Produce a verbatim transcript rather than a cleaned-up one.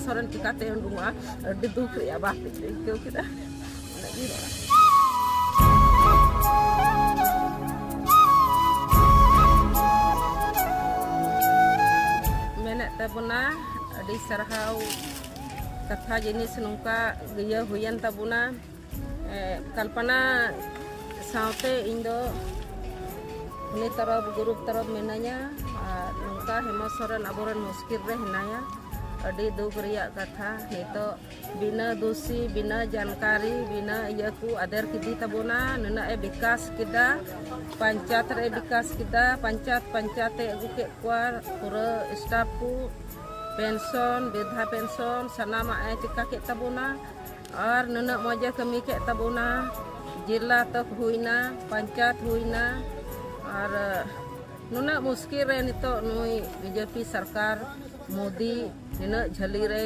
ᱥᱚᱨᱮᱱ ᱪᱤᱠᱟᱛᱮ ᱩᱰᱩᱝᱚᱜᱼᱟ? ᱟᱹᱰᱤ ᱫᱩᱠ ᱨᱮᱭᱟᱜ ᱵᱟᱛ ᱤᱧ ᱟᱹᱭᱠᱟᱹᱣ ᱠᱮᱫᱟ᱾ ᱩᱱᱟᱹᱜ ᱜᱤᱧ ᱨᱚᱲᱟ᱾ ᱢᱮᱱᱮᱫ ᱛᱟᱵᱚᱱᱟ, ᱟᱹᱰᱤ ᱥᱟᱨᱦᱟᱣ᱾ ᱠᱟᱛᱷᱟ ᱡᱤᱱᱤᱥ ᱱᱚᱝᱠᱟ ᱤᱭᱟᱹ ᱦᱩᱭᱮᱱ ᱛᱟᱵᱚᱱᱟ᱾ ᱮ, ᱠᱚᱞᱯᱚᱱᱟ ᱥᱟᱶᱛᱮ ᱤᱧ ᱫᱚ ᱩᱱᱤ ᱛᱚᱨᱚᱯ, ᱜᱨᱩᱯ ᱛᱚᱨᱚᱯ ᱢᱤᱱᱟᱹᱧᱟ᱾ ᱟᱨ ᱱᱚᱝᱠᱟ ᱦᱮᱢᱚᱱᱛ ᱥᱚᱨᱮᱱ ᱟᱵᱚᱨᱮᱱ ᱢᱩᱥᱠᱤᱞ ᱨᱮ ᱦᱮᱱᱟᱭᱟ᱾ ᱟᱹᱰᱤ ᱫᱩᱠ ᱨᱮᱭᱟᱜ ᱠᱟᱛᱷᱟ, ᱱᱤᱛᱚᱜ ᱵᱤᱱᱟᱹ ᱫᱩᱥᱤ, ᱵᱤᱱᱟᱹ ᱡᱟᱱᱠᱟᱨᱤ, ᱵᱤᱱᱟᱹ ᱤᱭᱟᱹ ᱠᱚ ᱟᱫᱮᱨ ᱠᱮᱫᱮ ᱛᱟᱵᱚᱱᱟ᱾ ᱱᱩᱱᱟᱹᱜ ᱮ ᱵᱤᱠᱟᱥ ᱠᱮᱫᱟ, ᱯᱚᱧᱪᱟᱭᱮᱛ ᱨᱮ ᱵᱤᱠᱟᱥ ᱠᱮᱫᱟ, ᱯᱚᱧᱪᱟᱭᱮᱛ, ᱯᱚᱧᱪᱟᱭᱮᱛ ᱮ ᱟᱹᱜᱩ ᱠᱮᱫ ᱠᱚᱣᱟ, ᱯᱩᱨᱟᱹ ᱥᱴᱟᱯ ᱠᱚ, ᱯᱮᱱᱥᱚᱱ, ᱵᱤᱫᱷᱟ ᱯᱮᱱᱥᱚᱱ, ᱥᱟᱱᱟᱢᱟᱜ ᱮ ᱪᱤᱠᱟ ᱠᱮᱫ ᱛᱟᱵᱚᱱᱟ᱾ ᱟᱨ ᱱᱩᱱᱟᱹᱜ ᱢᱚᱡᱽ ᱮ ᱠᱟᱹᱢᱤ ᱠᱮᱫ ᱛᱟᱵᱚᱱᱟ᱾ ᱡᱮᱞᱟ ᱛᱚᱠ ᱦᱩᱭᱱᱟ, ᱯᱚᱧᱪᱟᱭᱮᱛ ᱦᱩᱭᱱᱟ, ᱟᱨ ᱱᱩᱱᱟᱹᱜ ᱢᱩᱥᱠᱤᱞ ᱨᱮ ᱱᱤᱛᱚᱜ ᱱᱩᱭ ᱵᱤᱡᱮᱯᱤ ᱥᱚᱨᱠᱟᱨ, ᱢᱳᱫᱤ, ᱱᱤᱱᱟᱹᱜ ᱡᱷᱟᱹᱞᱤ ᱨᱮ